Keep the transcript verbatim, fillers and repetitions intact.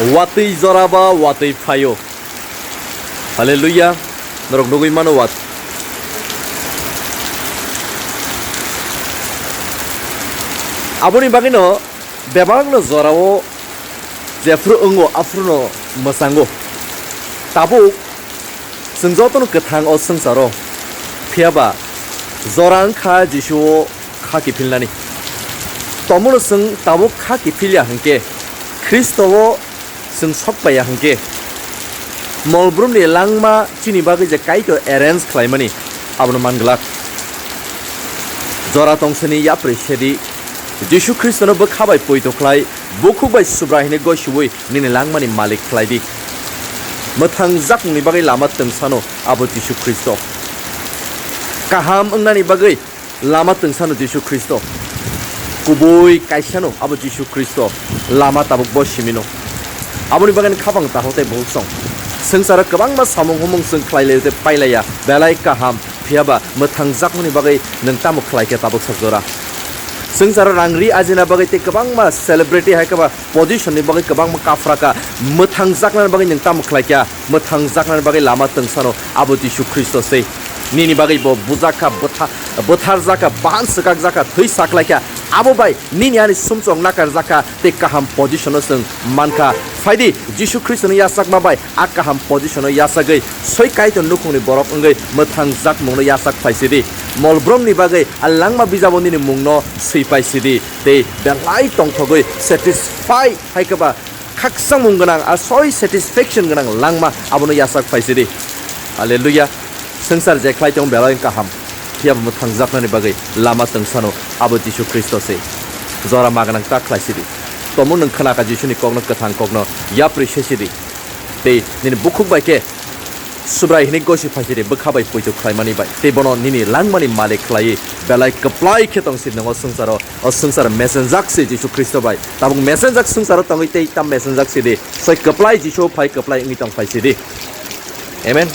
Watwi jora ba watwi phaio. Hallelujah. Norok nugwi mano wat. Aboni bagwino bebakno jorao jephru wngo aphruno mwchango. Tabuk chwng jotono kwthang o swngcharo, phiyaba jora wngkha Jisuo kha kiphilnani. Tomono chwng tabuk kha kiphilya hwnkhe Khristo-o chwng sok paiya hwnkhe, molbrumni langma chini bagwi je Kaitor arrange khlaimani, abono man glak. Jora tongsani yapri sedi, Jisu Khristono bwkha bai poito khlai, bukhuk bai Subrai hwnwi gosiui nini langmani malik khlai di. Mwthangjakmungni bagwi lama twngsano abo Jisu Khristo. Kaham wngnani bagwi lama twngsano Jisu Khristo. Kubui kaisano abo Jisu Khristo. Lama tabuk bo simino. Aboni bagwi khapang taho tei buhuk song. Swngcharo kwbangma samung humung chwng khlai laio tei pai laiya. Belai kaham. Phiyaba mwthangjakmani bagwi nwng tamo khlai khe tabuk sak jora? Swngcharo rang ri ajina bagwi tei kwbangma celebrity hai khe ba position ni bagwi kwbangma kafra kha. Mwthangjaknani bagwi nwng tamo khlai kha? Mwthangjaknani bagwi lama twngsano abo Jisu Khristo se. Nini bagwi bo bujak kha, bwtha-, bwtharjak kha, bahan swkakjak kha, thwi saklai kha. Abo bai nini ani sumsok nakarjak kha tei kaham position o chwng man kha. Phai di, Jisu Khristo ni yachakma bai a kaham position o yachagwi soi Kaitor nukhungni borok wngwi mwthangjakmungno yachak phai si di. Molbromni bagwi a langma bijabo nini mungno swi pai si di tei belai tongthogwi satisfy hai khe ba khakchangmung gwnang, a soi satisfaction gwnang langma abono yachak phai si di. Hallelujah. Swngchar je khlai tong belai kaham, phiyaba mwthangjaknani bagwi lama twngsano abo Jisu Khristo se. Jora ma gwnang ta khlai si di. Tomo nwng khna kha Jisuni kokno, kwthang kokno yapri se si di. Tei nini bukhuk bai khe Subrai hwnwi gosi phai si di, bwkha bai poito khlaimani bai. Tei bono nini langmani malik khlaiwi belai kwplai khe tong si di nwngo swngcharo. O swngchar mesenjak se Jisu Khristo bai. Tabuk mesenjak swngcharo tongwi tei tam mesenjak si di. Soi kwplai Jisu phai kwplai wngwi tong phai si di. Amen.